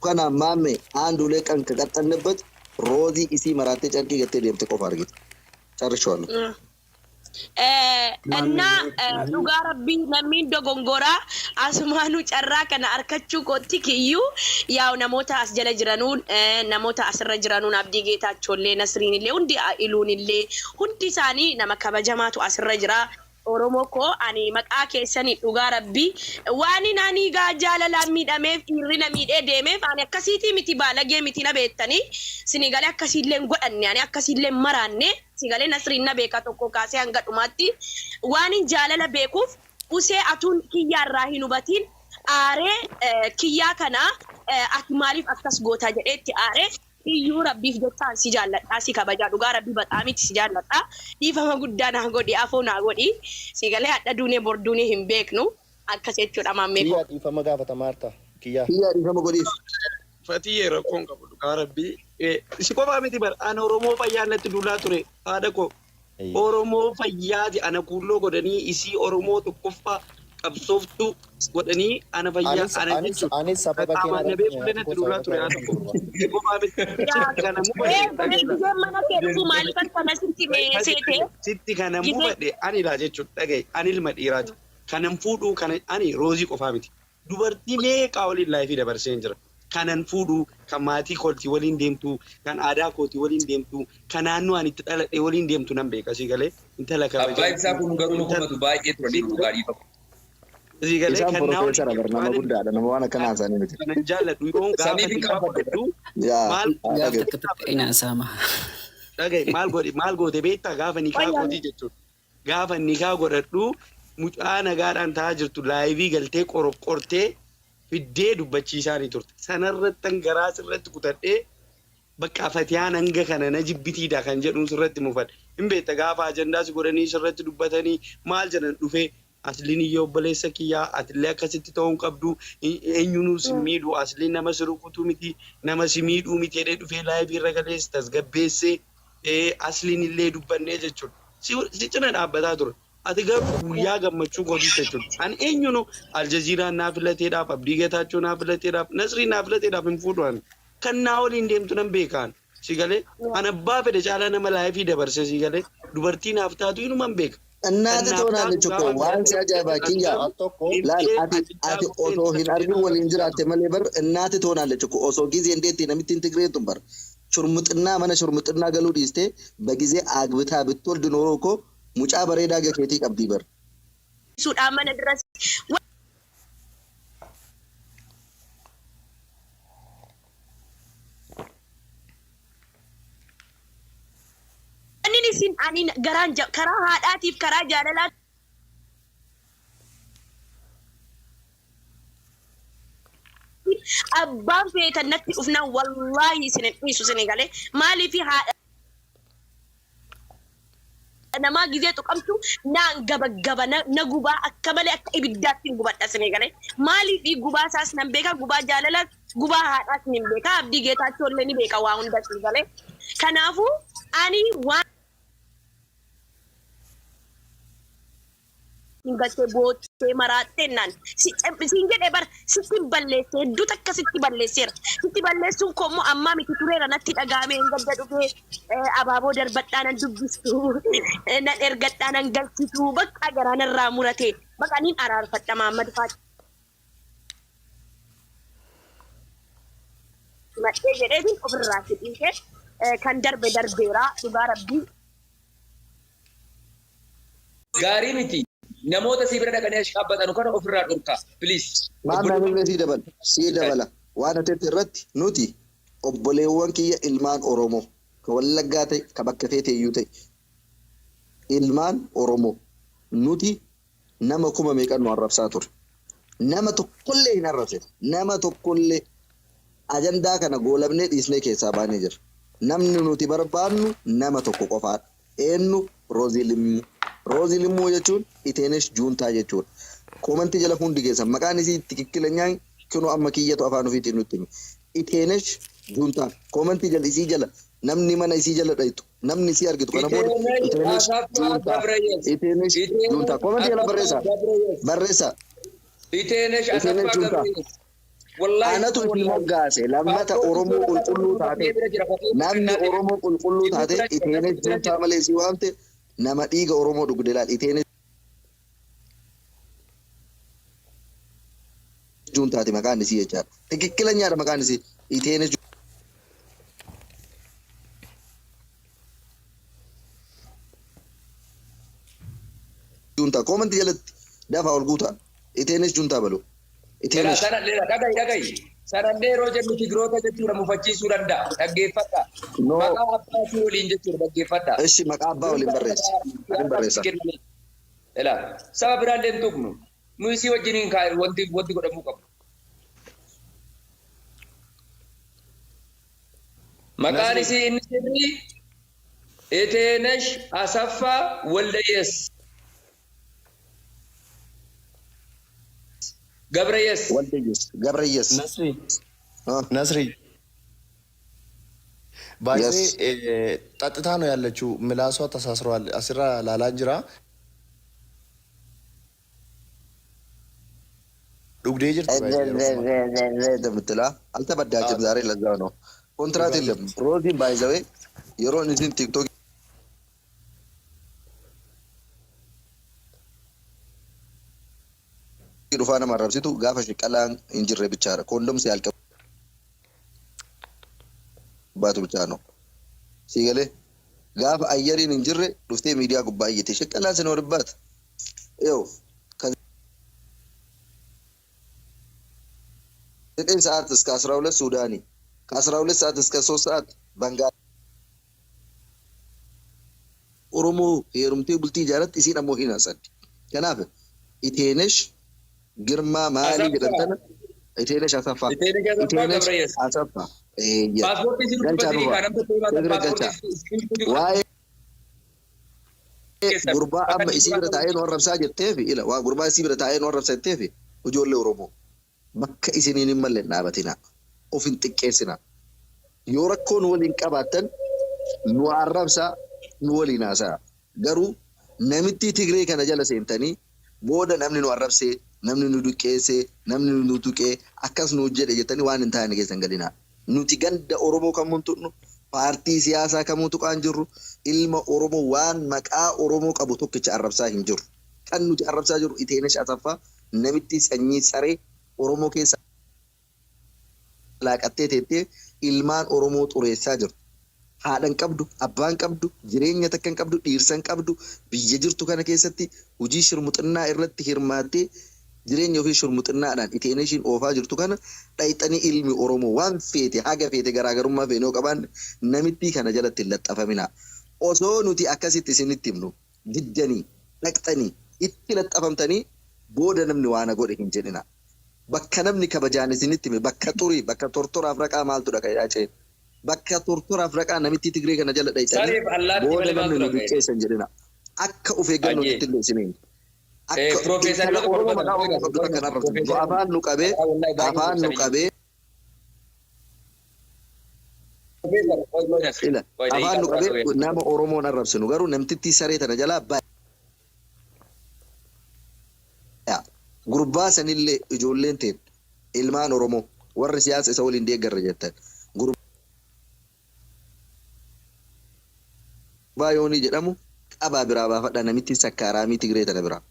A: kana maamme አንድ ሁለት ቀን ከቀጠልንበት ሮዚ isii maraattee carqii gattee deemte qofa argite. Carrishuwallo.
F: እና dhugaa rabbii namni dogongoraa asumaanuu carraa kana arkachuu kootti kiyyuu yaa'u namoota as jala jiranuun namoota asirra jiranuun Abdii Geetaachoollee Nasriinillee hundi Iluunillee hundi isaanii nama kabajamaatu asirra jira. Oromoo koo ani maqaa keessanii dhugaa rabbii waan ani gaa jaalalaan miidhameef dhiirri na miidhee deemeef ani akkasiitii miti baalagee miti na beektanii sinigalee akkasiillee hin godhanne ani akkasiillee hin maraanne sigalee Nasriin na beeka tokko kaasee hanga dhumaatti waanin jaalala beekuuf usee atuun kiyyaarraa hin hubatiin aaree kiyyaa kana ati maaliif akkas goota jedheetti aaree Iyyuu rabbiif jechaan si jaalladha si kabajaa dhugaa rabbii baxaamitti si jaalladha dhiifama guddaa naa godhi afoo naa godhi si galee hadha duunee bor duunee hin beeknu akkas jechuudha maammee koo.
C: Kiyyaa dhiifama gaafata maarta kiyyaa.
A: Kiyyaa dhiifama godhiif.
H: Fatiyee rakkoon qabu dhugaa rabbii. Si qofaa miti bar ana Oromoo fayyaa natti duulaa ture haadha koo. Oromoo fayyaati ana kuulloo godhanii isii Oromoo tokkoffaa qabsooftuu godhanii ana fayyaa
C: Anis
H: ana
C: anis
H: jechuudha.
C: anis sababa keen
H: Qaamaan na
C: argame
H: beekullee
C: haati
H: natti
C: koo
H: duulaa
C: sababa
H: ture
C: kee
H: haadha
C: argame
H: koo.
C: durba.
H: Si qofaa miti sitti kana
F: Ee
H: mufadhe
F: baree
H: dhageessa.
F: gizeen mana kee dhufu maaliif akkana sitti seete
H: Sitti kana
F: gizee
H: mufadhe ani ilaa jechuudha dhagaye ani ilma dhiiraati. Kanan fuudhuu kana ani roozii qofaa miti. Dubartii meeqaa waliin laayifii dabarseen jira. Kanan fuudhu, kan maatii kootii waliin deemtu, kan aadaa kootii waliin deemtu, kan naannoo ani itti dhaladhe waliin deemtu nan beeka sii galee. Intala
D: Abbaa
H: kabajamtuu,
D: ibsaa kun garuu nu
H: intala
D: komatu baay'ee turanii
H: sii
D: dhugaa dhiifama.
H: sii galee
A: Isaan
H: kan naa waliin
A: porofeesara bar
H: deemtu
A: nama
H: waan
A: guddaadha nama waan akkanaa haasa'anii miti.
H: kanan jaalladhu yoon gaafa
D: Saniif hin
H: nikaa
D: qaanfadhe.
H: godhadhu
A: Yaa
H: maal
A: haa
I: Gaaf
A: dhagayu.
I: takka takka ina saama.
H: dhagaye maal godhe maal goote beektaa gaafa nikaa kootii jechuudha. Gaafa nikaa godhadhu mucaa nagaadhaan ta'aa jirtu laayivii galtee qoroqqortee fiddee dubbachiisaanii turte. Sanarrattan garaa sirratti kutadhee bakka Fatiyaan hanga kana na jibbitiidha kan jedhuun sirratti mufadhe. Hin beekta gaafa ajandaa si godhanii sirratti dubbatanii maal jedhan dhufee Asliin iyyee obboleessa kiyyaa atillee akkasitti ta'uu hin qabdu eenyunuu si miidhu asliin nama si rukutu miti nama si miidhuu miti jedhee dhufee laayivii irra galee si tasgabbeessee Asliin illee dubbannee jechuudha. Si cina dhaabbataa ture. Ati garuu guyyaa gammachuu kootii jechuudha. Ani eenyuunu Aljaziiraan naa filateedhaaf, Abdii Getaachoo naa filateedhaaf, Nasrii naa filateedhaaf hin fuudhu ani. Kan naa waliin deemtu nan beekaan. Si galee an abbaa fedhe caalaa nama life dabarse, si galee dubartii naaf taatu inuman beeka.
A: Innaati
H: Kan naaf
A: toonaalichi
H: taatu
A: koo
H: gaafa
A: waan si ajaa'ibaa kiyya.
C: Al tokko
A: Laal, ati osoo hin argin waliin jiraatte malee bar innaati toonaalichi koo osoo gizee እንዴት namittiin Tigreen tun bar shurmuxinnaa mana shurmuxinnaa galuu dhiiste በጊዜ አግብታ ብትወልድ ኖሮ እኮ mucaa bareedaa gakeetii qabdii bar.
F: Suudhaan mana duras wanni isin ani garaan karaa haadhaatiif karaa jaalalaa abbaan feetan natti dhufnaan wallaahi isin hin dhiisu. Isin galee maaliif haadha namaa gizee tuqamtu naan gaba na gubaa, akka malee akka ibiddaatti hin gubadha. Isin galee maaliif gubaa isaas nan beeka, gubaa jaalalaas, gubaa haadhaas ni beeka, Abdii Geetaachoo illee ni beeka, waa hunda isin galee. Kanaafuu ani waan galtee boottee maraattee naan siin jedhee bar sitti balleesse, hedduu takka sitti balleesseera. Sitti balleessuun koo immoo ammaa miti, tureera. Natti dhagaamee hin gadda dhufee abaaboo darbadhaa nan dubbistu, nan ergadhaa nan galchitu, bakka garaa narraa murate bakka niin araarfadha. Maammad Faati madhee jedheetiin ofirraa si dhiise. Kan darbe darbeera, dhugaa rabbii.
D: Gaarii miti. Namoota si bira dhaqanii achi dhaabbatan kana ofirraa dhorkaa. Please.
A: Maal namni sii dabala sii dabala waan atetti irratti nuti obboleewwan kiyya ilmaan Oromoo ka Wallaggaa ta'e, ka bakka feete iyyuu ta'e, ilmaan Oromoo nuti nama kuma meeqan nu arrabsaa ture. Nama tokkollee hin arrabsine. Nama tokkollee ajandaa kana goolabnee dhiisnee keessaa baanee jira. Namni nuti barbaannu nama tokko qofaadha. Eenyu? Roozii Limmuu. Roozii Limmuu jechuun Iteenesh Juuntaa jechuudha. Comment jala hundi keessan maqaan isii tikikkilanyaan kinoo amma kiyyatu afaan ofiitiin nutti hime. Iteenesh Juuntaa. Comment jala isii jala namni mana isii jala dhayitu, namni isii argitu kana booda
D: Iteenesh
A: Iteenesh
D: Asaffaa
A: Juuntaa.
D: Gabrayes.
A: Iteenesh Juuntaa. Comment jala
D: Asaffaa
A: barreessaa.
D: Gabrayes.
A: Barreessaa.
D: Iteenesh
A: Iteenesh
D: Asaffaa
A: Juuntaa.
D: Gabrayes. Wallaahi.
A: Anatu itti moggaase lammata Oromoo qulqulluu taate, namni Oromoo qulqulluu taate Iteenesh Juuntaa malee isii waamte nama dhiiga Oromoo dhugde laal. Iteenesh Juuntaati maqaan isii jechaadha. Tikikkilanyaadha maqaan isii. Iteenesh Juuntaa. Comment jalatti dafaa ol guutaa. Iteenesh Juuntaa balu. Iteenesh.
D: Sana dhagahi dhagahi. Sanallee yeroo jennu Tigiroota jechuudha mufachiisuu danda'a. Dhaggeeffadha.
A: No.
D: Maqaa abbaatii waliin jechuudha, dhaggeeffadha.
A: Ishi maqaa abbaa waliin barreessi. Waliin barreessa.
D: Ela saba biraallee hin tuqnu. Nu isii wajjiniin wanti godhamuu qabu. Maqaan isii inni sirrii Eteenesh Asaffaa Waldayees. Gabrayes.
A: Waldayees. Gabrayees.
C: Nasri.
A: Ah.
C: Nasri.
A: Yes.
C: ባይዜ ጠጥታ ነው ያለችው። ምላሷ ተሳስሯል። አስራ ላላን jira. Dhugdee jirti baay'ee yeroo ammaa.
A: እንደምትላ አልተበዳችም ዛሬ። ለዛ ነው ኮንትራት የለም። ሮዚን by the way yeroon isin TikTok dhufaa nama arrabsitu gaafa shiqalaan hin jirre bichaadha. Koondom si baatu bichaa ነው ሲገሌ gaafa ayyariin hin jirre dhuftee miidiyaa gubbaa iyyite shiqalaan ሲኖርባት ይኸው ከ9 ሰዓት እስከ 12 ሱዳኒ፣ ከ12 ሰዓት እስከ 3 ሰዓት ባንጋሊ Oromoo heerumtee bultii ijaaratti isiin ammoo hin hasaddi. Kanaaf Iteenesh Girmaa maalii jedhan tana Iteenesh Asaffaa.
D: Iteenesh Asaffaa
A: Iteenesh
D: Gabrayes.
A: Asaffaa. Eeyya.
D: Paaspoortii isin
A: Galchaa
D: dubbatanii
A: dhufa.
D: kaa namni tokko
A: Tigra galchaa.
D: paaspoortii
A: Waa'ee gurbaa amma isii bira taa'ee nu arrabsaa jetteefi ila waa gurbaa isii bira taa'ee nu arrabsaa jetteefi, ijoollee Oromoo bakka isiniin hin malle hin dhaabatinaa. Of hin xiqqeessinaa. Yoo rakkoon waliin qabaattan Nu arrabsaa, nu waliin haasa'a. Garuu namittii Tigree kana jala seentanii booda namni nu arrabsee, namni nu duqqeessee, namni nu tuqee, akkas nu jedhe jettanii waan hin taane keessa hin galinaa. Nuti ganda Oromoo kamuu hin tuqnu, paartii siyaasaa kamuu tuqaa hin jirru, ilma Oromoo waan maqaa Oromoo qabu tokkicha arrabsaa hin jirru. Kan nuti arrabsaa jirru Iteenesh Asaffaa namittii sanyii saree Oromoo keessa laaqattee teettee ilmaan Oromoo xureessaa jirtu. Haadha hin qabdu, abbaa hin qabdu, jireenya takka hin qabdu, dhiirsa hin qabdu, biyya jirtu kana keessatti hojii shirmuxinnaa irratti hirmaattee jireenya ofii shirmuxinnaadhaan Iteeneshiin oofaa jirtu kana dhayxanii ilmi Oromoo waan feete haga feete garaagarummaa feene yoo qabaanne namittii kana jalatti hin laxxafaminaa. Osoo nuti akkasitti isinitti himnu diddanii dhaqxanii itti laxxafamtanii booda namni waa na godhe hin jedhinaa. Bakka namni kabajaan isinitti hime bakka xurii bakka tortoraaf raqaa maaltu dhaqa jedhaa ceen. Bakka tortoraaf raqaa namittii Tigree kana jala dhayxanii
D: Sareef allaattii
A: booda
D: malee
A: namni
D: maaltu
A: nu
D: dhaqa jedhe.
A: duqqeessa hin jedhinaa. Akka of eeggannoo
D: Hayyee.
A: nutti illee isin himna. Akka
D: Piroofeesar
A: intala
D: tokko
A: Oromoo
D: dubbatan
A: maqaa Oromoo qabdu takka hin arrabsinu. Nu afaan nu qabee
D: wallahi baay'ee
A: afaan nu
D: dubbisanii jiru.
A: qabee
D: Piroofeesar qoy qoy Nasri.
A: ila
D: Qoy
A: afaan
D: daqiiqaa
A: nu
D: muraasa
A: qabee
D: wayii.
A: nama Oromoon arrabsinu garuu namtittii saree tana jalaa baya. Gurbaa sanillee ijoolleen teen ilmaan Oromoo warri siyaasa isa waliin deeggarra jettan gurbaa Yoonii jedhamu qabaa biraa baafadhaa namittiin sakkaaraamii Tigree tana biraa.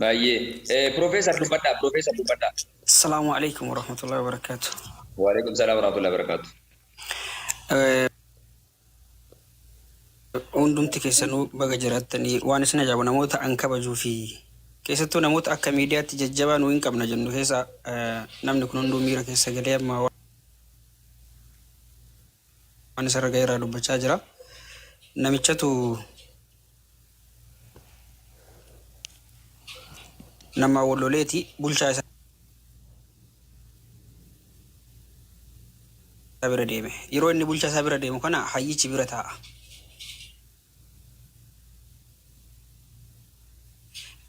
D: Baay'ee. Piroofeesar dubbadhaa Piroofeesar dubbadhaa.
I: Assalamu alaikum warahmatullahi wabarakatuh.
D: Waalaikum salaam warahmatullahi wabarakatuh.
I: Hundumti keessanuu baga jiraattanii waan isin ajaa'ibu namoota an kabajuu fi keessattuu namoota akka miidiyaatti jajjabaa nu hin qabna jennu keessa namni kun hunduu miira keessa galee amma waan isarra ga'e irraa dubbachaa jira. Namichatu nama walloleeti bulchaa isaa bira deeme. Yeroo inni bulchaa isaa bira deemu kana hayyichi bira taa'a.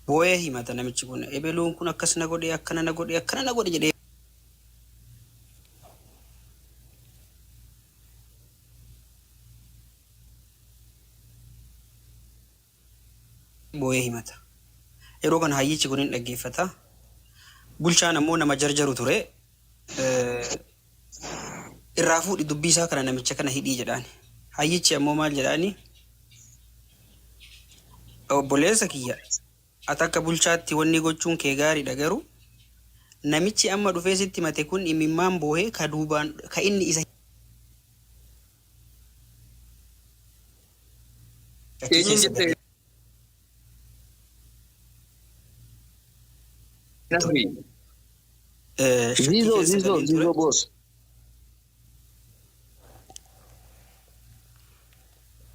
I: Boo'ee himata namichi kun ebeluun kun akkas na godhe akkana na godhe akkana na godhe jedhee boo'ee himata. Yeroo kana hayyichi kun hin dhaggeeffata. Bulchaan ammoo nama jarjaru ture. Irraa fuudhi dubbii isaa kana namicha kana hidhii jedhaani. Hayyichi ammoo maal jedhaani? Obboleessa kiyya ati akka bulchaatti wanni gochuun kee gaariidha garuu namichi amma dhufee sitti himate kun imimmaan boohee ka duubaan ka inni isa shakkii
D: Eenyuun
I: keessa
D: jette
I: galee
D: Nasri?
I: Shakkii
A: Zizo
I: keessa
A: Zizo
I: galeen ture.
A: Zizo boss.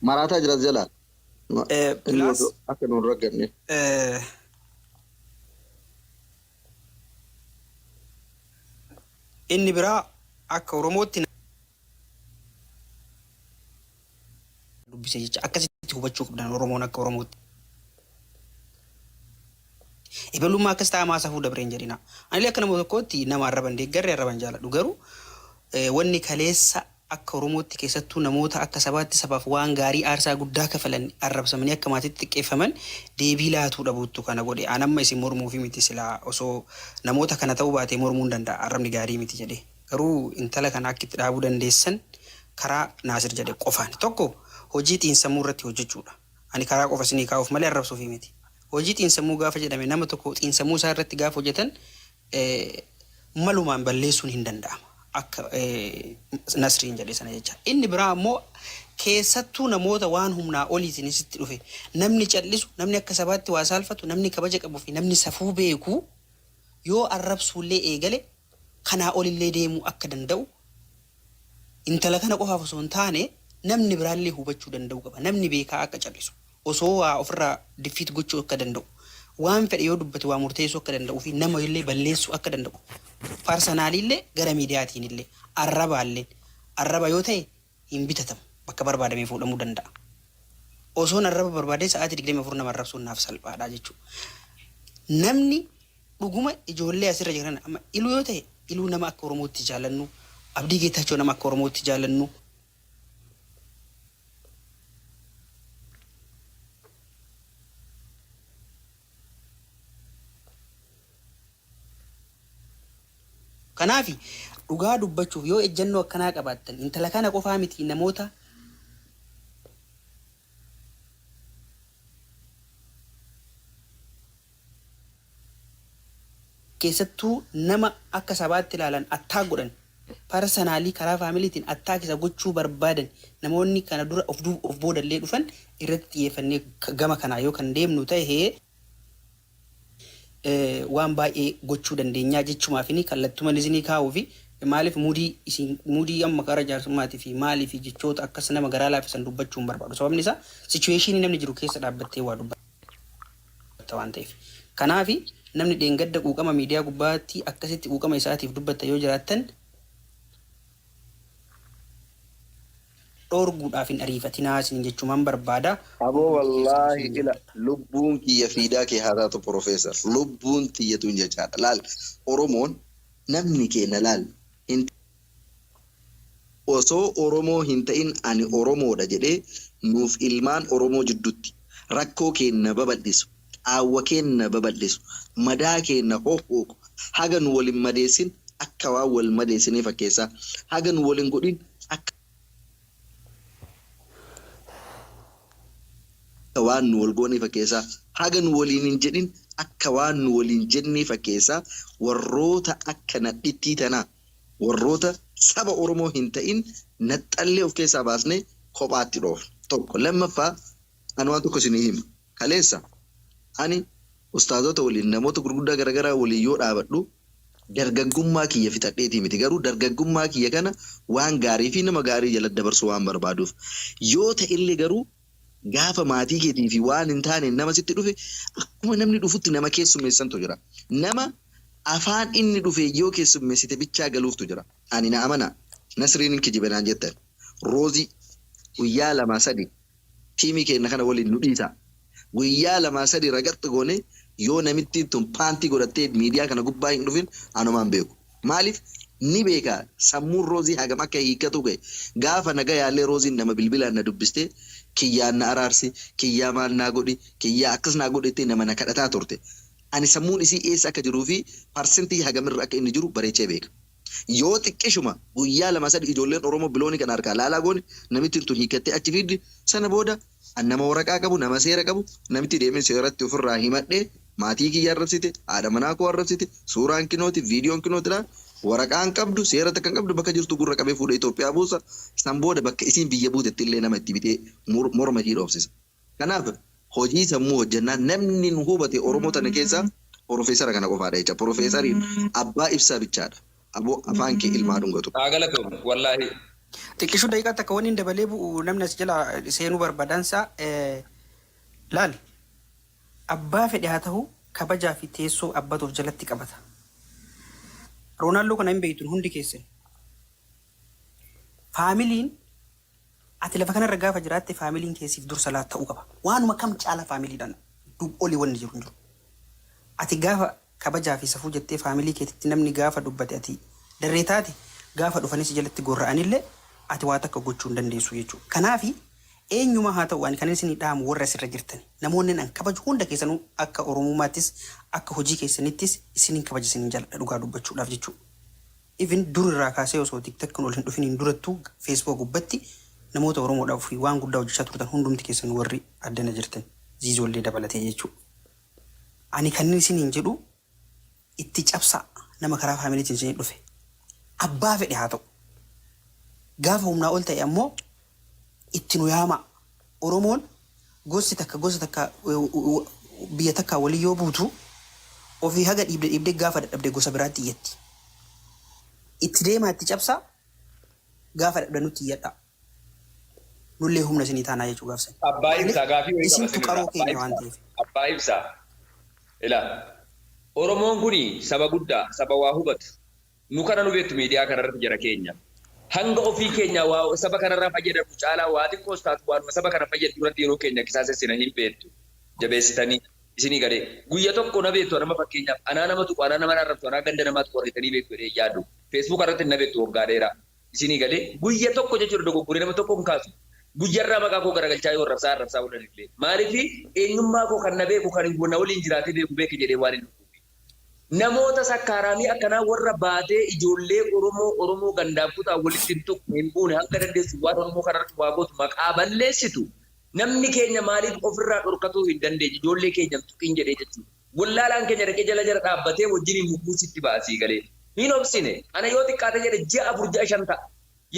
A: Maraataa jira jala. Inni
I: Plus
A: odoo akka nuun ragganne.
I: Inni biraa akka Oromootti dubbise jecha akkasitti hubachuu qabdan Oromoon akka Oromootti. Ebalummaa akkas ta'a maa safuu dabreen jedhina. Anillee akka nama tokkootti nama arraban deeggarre arraban jaaladhu garuu wanni kaleessa akka Oromootti keessattuu namoota akka sabaatti sabaaf waan gaarii aarsaa guddaa kafalan arrabsamanii akka maatiitti xiqqeeffaman deebii laatuu dhabuuttu kana godhe. An amma isin mormuufi miti silaa osoo namoota kana ta'uu baatee mormuu hin danda'a arrabni gaarii miti jedhee. Garuu intala kana akka itti dhaabuu dandeessan karaa Naasir jedhe qofaan. Tokko hojii xiinsammuu irratti hojjechuudha. Ani karaa qofa isinii kaa'uuf malee arrabsuufi miti. Hojii xiinsammuu gaafa jedhame nama tokko xiinsammuu isaa irratti gaafa hojjetan malumaan balleessuun hin danda'ama. Akka Nasriin jedhe sana jecha. Inni biraa ammoo keessattuu namoota waan humnaa oliitiin sitti dhufe namni callisu, namni akka sabaatti waa saalfatu, namni kabaja qabuu fi namni safuu beeku yoo arrabsuullee eegale kanaa olillee deemuu akka danda'u intala kana qofaaf osoo hin taane namni biraallee hubachuu danda'uu qaba. Namni beekaa akka callisu osoo waa ofirraa defeat gochuu akka danda'u waan fedhe yoo dubbate waa murteessuu akka danda'uu fi nama illee balleessuu akka danda'u personally illee gara miidiyaatiin illee arrabaallee arraba yoo ta'e hin bitatamu bakka barbaadamee fuudhamuu danda'a. Osoon arraba barbaadee sa'aatii 24 nama arrabsuun naaf salphaadha jechuudha. Namni dhuguma ijoollee asirra jiran amma iluu yoo ta'e iluu nama akka Oromootti jaalannu Abdii Geetaachoo nama akka Oromootti jaalannu. Kanaafi dhugaa dubbachuuf yoo ejjannoo akkanaa qabaattan intala kana qofaa miti namoota keessattuu nama akka sabaatti ilaalan attack godhan parsanaalii karaa faamiliitiin attack isa gochuu barbaadan namoonni kana dura of duub of boodallee dhufan irratti xiyyeeffannee gama kanaa yoo kan deemnu tahe waan baay'ee gochuu dandeenyaa jechumaafini kallattuman isinii kaa'uufi maaliif muudii isin muudii amma kara jaarsummaati fi maalii fi jechoota akkas nama garaa laafisan dubbachuu hin barbaadu sababni isaa situation namni jiru keessa dhaabbattee waa dubbatta waan ta'eef kanaafi namni dheengadda quuqama miidiyaa gubbaatti akkasitti quuqama isaatiif dubbatta yoo jiraattan dhoorguudhaaf hin ariifatinaa isiniin jechuuman barbaada.
A: Aboo
I: Hundumti keessanuu
A: wallaahi
I: isinin
A: ila
I: jaalladha.
A: lubbuun kiyya fiidaa kee haa taatu professor lubbuun tiyya tun jechaadha laal oromoon namni keenna laal hin osoo oromoo hin ta'in ani oromoodha jedhee nuuf ilmaan oromoo jiddutti rakkoo keenna babaldhisu qaawwa keenna babaldhisu madaa keenna hohhooqu haga nu wal hin madeessin akka waan wal madeessinee fakkeessaa haga nu wal hin godhin akka waan nu wal goonee fakkeessaa haga nu waliin hin jedhin akka waan nu waliin jennee fakkeessaa warroota akka nadhittii tanaa warroota saba Oromoo hin ta'in naxxallee of keessaa baasnee kophaatti dhoofna. Tokko. Lammaffaa ani waan tokko isinii hima. Kaleessa ani ustaazota waliin namoota gurguddaa garagaraa waliin yoo dhaabadhu dargaggummaa kiyya fixadheetii miti garuu dargaggummaa kiyya kana waan gaarii fi nama gaarii jala dabarsuu waan barbaaduuf yoo ta'ellee garuu gaafa maatii keetii fi waan hin taane nama sitti dhufe akkuma namni dhufutti nama keessummeessantu jira. Nama afaan inni dhufe yoo keessummeessite bichaa galuuftu jira. Ani na amanaa. Nasriin hin kijibe naan jettan. Roozii guyyaa lamaa sadi tiimii keenna kana waliin nu dhiisaa. Guyyaa lamaa sadi ragaxxi goone yoo namittiin tun paantii godhattee miidiyaa kana gubbaa hin dhufin anumaan beeku. Maaliif ni beeka sammuun Roozii hagam akka hiikkatuu gahe. Gaafa nagayaallee Rooziin nama bilbilaan na dubbistee kiyyaan na araarsi, kiyyaa maal naa godhi, kiyyaa akkas naa godhi jettee nama na kadhataa turte. Ani sammuun isii eessa akka jiruu fi parsentii hagamirra akka inni jiru bareechee beeka. Yoo xiqqishuma guyyaa lama sadi ijoolleen Oromoo biloonii kana harkaa laalaa goone namittiin tun hiikkattee achi fiiddi sana booda an nama waraqaa qabu nama seera qabu namitti deemee seeratti ofirraa himadhee maatii kiyya arrabsite haadha manaa koo arrabsite suuraan kinooti viidiyoon kinootidha waraqaan qabdu seera takka hin qabdu bakka jirtu gurra qabee fuudhee Itoophiyaa buusa san booda bakka isiin biyya buutetti illee nama itti bitee morma ishii dhoofsisa. Kanaaf hojii sammuu hojjannaan namni nu hubate Oromoo tana keessaa Porofeesara kana qofaadha jecha. Porofeesariin abbaa ibsaa bichaadha. Aboo afaan kee ilmaa dhungatu.
D: Haa galatoomu wallaahi.
I: Xiqqishuu daqiiqaa takka wanni dabalee bu'u namni as jala seenuu barbaadansa laal abbaa fedhe haa ta'u kabajaa fi teessoo abbatu of jalatti qabata. Roonaaldoo kana hin beeytun hundi keessan. Faamiliin Ati lafa kanarra gaafa jiraatte faamiliin kee siif dursa laa ta'uu qaba. Waanuma kam caala faamiliidhaan duub olii wanni jiru hin jiru. Ati gaafa kabajaa fi safuu jettee faamilii keetitti namni gaafa dubbate ati darree taate gaafa dhufanii si jalatti gorra'anillee ati waa takka gochuu hin dandeessu jechuudha. Kanaafi eenyumaa haa ta'u ani kanin isinii dhaamu warri asirra jirtani namoonnin an kabaju hunda keessanuu akka Oromummaattis akka hojii keessanittis isinin kabaja isinin jaaladha dhugaa dubbachuudhaaf jechuudha. Even dur irraa kaasee osoo tiktok kun ol hin dhufiniin durattuu Facebook gubbatti namoota Oromoodhaaf waan guddaa hojjechaa turtan hundumti keessan warri addana jirtan Ziizoollee dabalatee jechuu. Ani kanin isiniin jedhu itti cabsaa nama karaa faamiliitiin isinii dhufe abbaa fedhe haa ta'u. Gaafa humnaa ol ta'e ammoo itti nu yaamaa. Oromoon gosti takka gosa takka biyya takkaa waliin yoo buutu ofii haga dhiibde dhiibdee gaafa dadhabde gosa biraatti iyyatti. Itti deemaa itti cabsaa gaafa dadhabdan nutti iyyadhaa. Nullee humna isinii taanaa jechuu gaaf sani.
D: Abbaa
I: Maaliif
D: Ibsaa gaafii wayii qaba
I: isintu
D: isinirraa.
I: qaroo
D: Abbaa
I: keenya waan
D: Ibsaa.
I: ta'eef.
D: Abbaa Ibsaa. Ilaa. Oromoon kuni saba guddaa, saba waa hubatu. Nu kana nu beektu miidiyaa kanarratti jara keenya. Hanga ofii keenyaa waa saba kanarraa fayyadamnu caalaa waa xiqqoos taatu waanuma saba kana fayyaddu irratti yeroo keenya qisaasessina hin beektu. Jabeessitanii. Isinii galee guyya tokko na beektu nama fakkeenyaaf anaa nama tuqu, anaa nama arrabsu, anaa ganda namaa tuqu argitanii beektu jedhee yaadu. Facebook irratti na beektu waggaa dheeraa. Isinii galee guyya tokko jechuudha dogoggoree nama tokko hin kaasu. Guyyarraa maqaa koo garagalchaa yoo arrabsaa arrabsaa oolan illee. Maaliif eenyummaa koo kan na beeku, kan na waliin jiraatee beeku beeke jedhee waan hin dhufuufi. Namoota sakkaaraamii akkanaa warra baatee ijoollee Oromoo Oromoo gandaaf kutaa walitti hin tuqne, hin buune, hanga dandeessu waan Oromoo kanarratti waa gootu maqaa balleessitu. Namni keenya maaliif ofirraa dhorkatuu hin dandeenye, ijoollee keenya hin tuqin jedhee jechuudha. Wallaalaan keenya dhaqee jala jala dhaabbatee wajjiniin mukkuu sitti ba'a sii galee. Hin obsine. Ana yoo xiqqaate jedhe ji'a 4 ji'a 5 ta'a.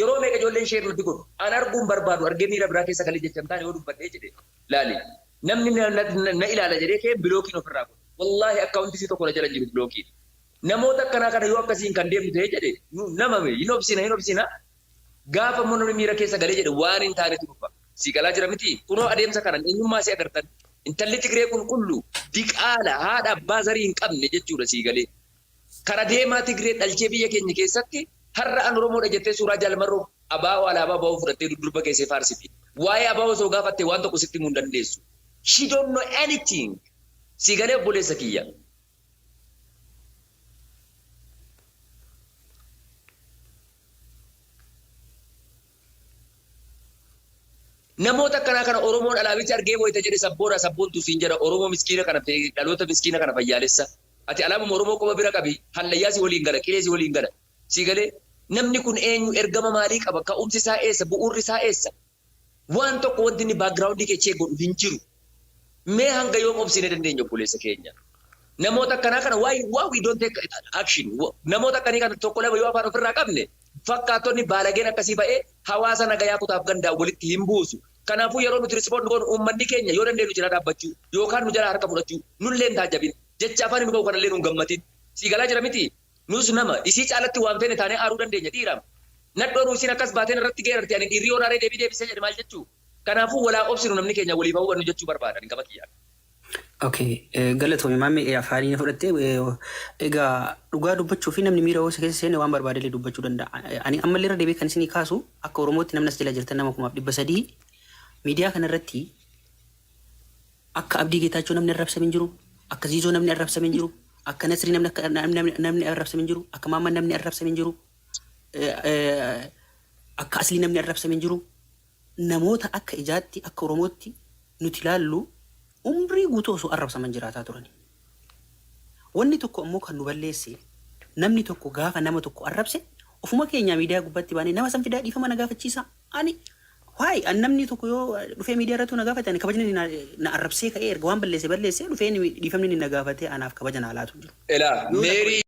D: Yeroo meeqa ijoolleen share natti godhu. An arguu hin barbaadu, argee miira biraa keessa galee jecha hin taane yoo dubbadhee jedhe laali. Namni na ilaala jedhee ka'ee bilookiin ofirraa godha. Wallaahi akkaawuntii isii tokko na jala hin jiru bilookiin. Namoota akkanaa kana yoo akkasiin kan deemnu ta'e jedhe nu nama hin obsina, hin obsina. Gaafa immoo namni miira keessa galee jedhe waan hin taanetu dhufa. Sii galaa jira mitii? Kunoo adeemsa kanan eenyummaa isii agartan. Intalli Tigree qulqullu, diqaala, haadha abbaa zarii hin qabne jechuudha sii galee. Kara deemaa Tigree dhalchee biyya keenya keessatti har'a an Oromoodha jettee suuraa Jaal Marroo ABO alaabaa ABO fudhattee dudurba keessee faarsiti. Waa'ee ABO osoo gaafatte waan tokko sitti himuu hin dandeessu. She don't know anything. Sii galee obboleessa kiyya. Namoota akkanaa kana Oromoon alaabicha argee wayita jedhe sabboona sabboontu siin jedha. Oromoo miskiina kana, dhaloota miskiina kana fayyaalessa. Ati alaabuma Oromoo qofa bira qabi, hallayyaa si waliin gala, qilee si waliin gala. Sii galee? Namni kun eenyu, ergama maalii qaba, ka'umsi isaa eessa, bu'uurri isaa eessa? Waan tokko wanti inni background kee check godhu hin jiru. Mee hanga yoom obsinee dandeenya obboleessa keenya? Namoota akkanaa kana why we don't take action? Namoota akkanii kana tokko lama yoo afaan ofirraa qabne, fakkaattonni baalageen akkasii ba'ee hawaasa nagayaa kutaaf gandaa walitti hin buusu. Kanaafuu yeroo nuti respond goonu uummanni keenya yoo dandeenyu cinaa dhaabbachuu yookaan nu jalaa harka fudhachuu, nullee hin taajjabin. Jecha afaan nu ba'u kanallee nu hin gammatin. Sii galaa jira miti? Nus nama. Isii caalatti waan feene taanee aaruu dandeenya dhiiraam. Nadhoonuu isiin akkas baatee narratti geerarti, ani dhiirri yoon aaree deebii deebisee jedhe maal jechuu? Kanaafuu wal haa obsinu, namni keenya waliif haa hubannu jechuu barbaada ani gama kiyyaan.
I: Okay, galatoomi maammee, afaanii na fudhatte. Egaa dhugaa dubbachuu fi namni miira hoosa keessa seene waan barbaadellee dubbachuu danda'a. Ani ammallee irra deebi'ee kan isinii kaasu, akka Oromootti namni as jala jirtan nama 3,300, miidiyaa kana irratti akka Abdii Geetaachoo namni arrabsame hin jiru, akka Ziizoo namni arrabsame hin jiru, akka Nasrii namni akka namni arrabsame hin jiru, akka Maamman namni arrabsame hin jiru, akka Aslii namni arrabsame hin jiru. Namoota akka ijaatti akka Oromootti nuti ilaallu umrii guutuu osoo arrabsaman jiraataa turani. Wanni tokko ammoo kan nu balleesse, namni tokko gaafa nama tokko arrabse ofuma keenyaa miidiyaa gubbaatti baanee nama san fidaa dhiifama na gaafachiisa. Ani waay an namni tokko yoo dhufee miidiyaa irratti na gaafate, ani kabajni inni na arrabsee ka'ee erga waan balleesse balleessee dhufee inni dhiifamni inni na gaafatee anaaf kabaja naa laatu hin jiru.
D: Elaa
I: Yoo
D: Meerii.